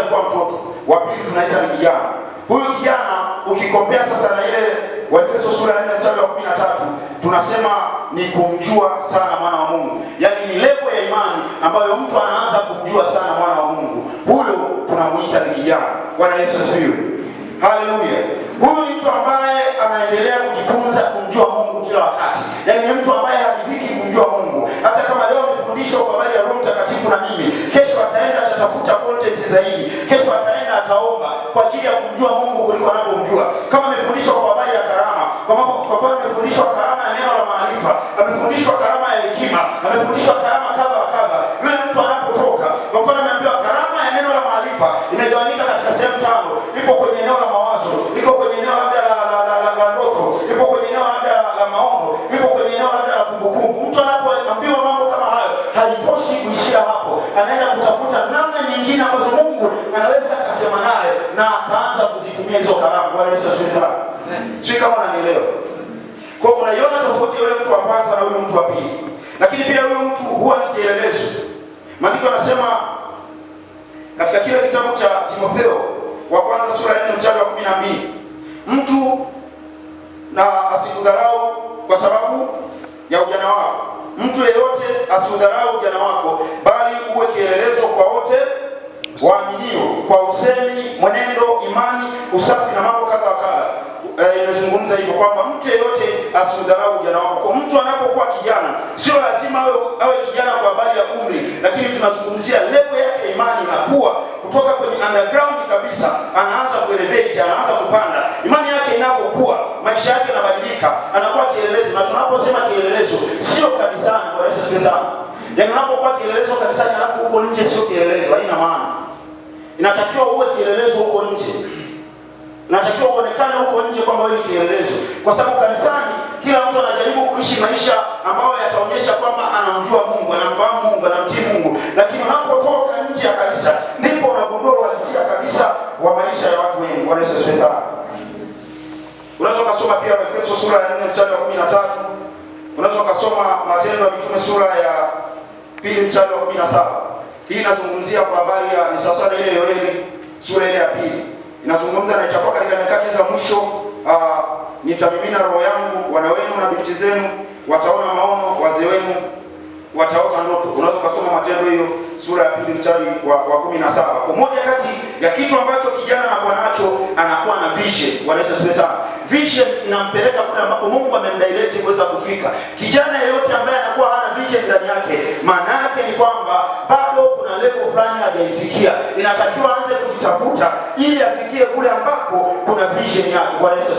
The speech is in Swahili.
alikuwa mtoto, wa pili tunaita ni kijana. Huyu kijana ukicompare sasa na ile Waefeso sura ya 4 mstari wa 13, tunasema ni kumjua sana mwana wa Mungu, yaani ni level ya imani ambayo mtu anaanza kumjua sana mwana wa Mungu. Huyo tunamuita ni kijana. Bwana Yesu asifiwe, haleluya. Huyu ni mtu ambaye anaendelea kujifunza kumjua Mungu kila wakati, yaani ni mtu ambaye haridhiki kumjua Mungu. Hata kama leo amefundishwa kwa habari ya Roho Mtakatifu na mimi, kesho ataenda atatafuta content zaidi, kesho ataenda ataomba kwa ajili ya kumjua Mungu kuliko anavyomjua. Kama amefundishwa kwa habari ya karama, kwa mfano amefundishwa karama ya neno la maarifa, amefundishwa karama ya hekima, amefundishwa karama kadha wa kadha, yule mtu anapotoka, kwa mfano ameambiwa karama ya neno la maarifa imegawanyika katika sehemu tano, ipo kwenye eneo la mawazo, iko kwenye eneo labda la ndoto, ipo kwenye eneo labda la maono, ipo kwenye eneo labda la kumbukumbu. Mtu anapoambiwa mambo kama hayo, halitoshi kuishia hapo, anaenda kutafuta namna nyingine ambazo Mungu anaweza akasema naye na akaanza kuzitumia hizo karama. Bwana Yesu asifiwe sana. Sijui kama unanielewa. Kwa hiyo unaiona tofauti ya yule mtu wa kwanza na huyu mtu wa pili. Lakini pia huyu mtu huwa ni kielelezo. Maandiko yanasema katika kile kitabu cha Timotheo wa kwanza sura ya 4 mstari wa 12, mtu na asikudharau kwa sababu ya ujana wako. Mtu yeyote asiudharau ujana wako, bali uwe kielelezo kwa wote waaminio kwa usemi, mwenendo, imani, usafi na mambo kadha wa kadha. Imezungumza hivyo kwamba mtu yeyote asiudharau ujana wako. Kwa mtu anapokuwa kijana, sio lazima awe kijana kwa habari ya umri, lakini tunazungumzia level yake ya imani inakuwa kutoka kwenye underground kabisa, anaanza kuelevate, anaanza kupanda. Imani yake inapokuwa, maisha yake yanabadilika, anakuwa kielelezo. Na tunaposema kielelezo, sio kanisani. Bwana Yesu asifiwe sana. Yaani unapokuwa kielelezo kanisani alafu huko nje sio kielelezo, haina maana. Inatakiwa uwe kielelezo huko nje, inatakiwa uonekane huko nje kwamba wewe ni kielelezo, kwa sababu kanisani kila mtu anajaribu kuishi maisha ambayo yataonyesha kwamba anamjua Mungu, anamfahamu Mungu, anamtii Mungu, lakini unapotoka nje ya kanisa ndipo unagundua uhalisia kabisa wa maisha ya watu wengi. Bwana Yesu asifiwe sana. Unaweza ukasoma pia Efeso sura ya 4 mstari wa 13. Unaweza ukasoma Matendo ya Mitume sura ya 2 mstari wa 17. Hii inazungumzia kwa habari ya ni sawasawa na ile Yoeli sura ile ya 2. Inazungumza na itakuwa katika nyakati za mwisho, nitamimina roho yangu, wana wenu na binti zenu wataona maono, wazee wenu wataota ndoto. Unaweza ukasoma Matendo hiyo sura ya 2 mstari wa 17. Kwa moja kati ya kitu ambacho kijana anakuwa nacho, anakuwa na vision. Bwana Yesu asifiwe sana. Vision inampeleka kule ambapo Mungu amemdirect kuweza kufika. Kijana yeyote ambaye anakuwa hana vision ndani yake, maana yake ni kwamba bado kuna level fulani hajaifikia. Inatakiwa aanze kujitafuta ili afikie kule ambako kuna vision yake. Bwana Yesu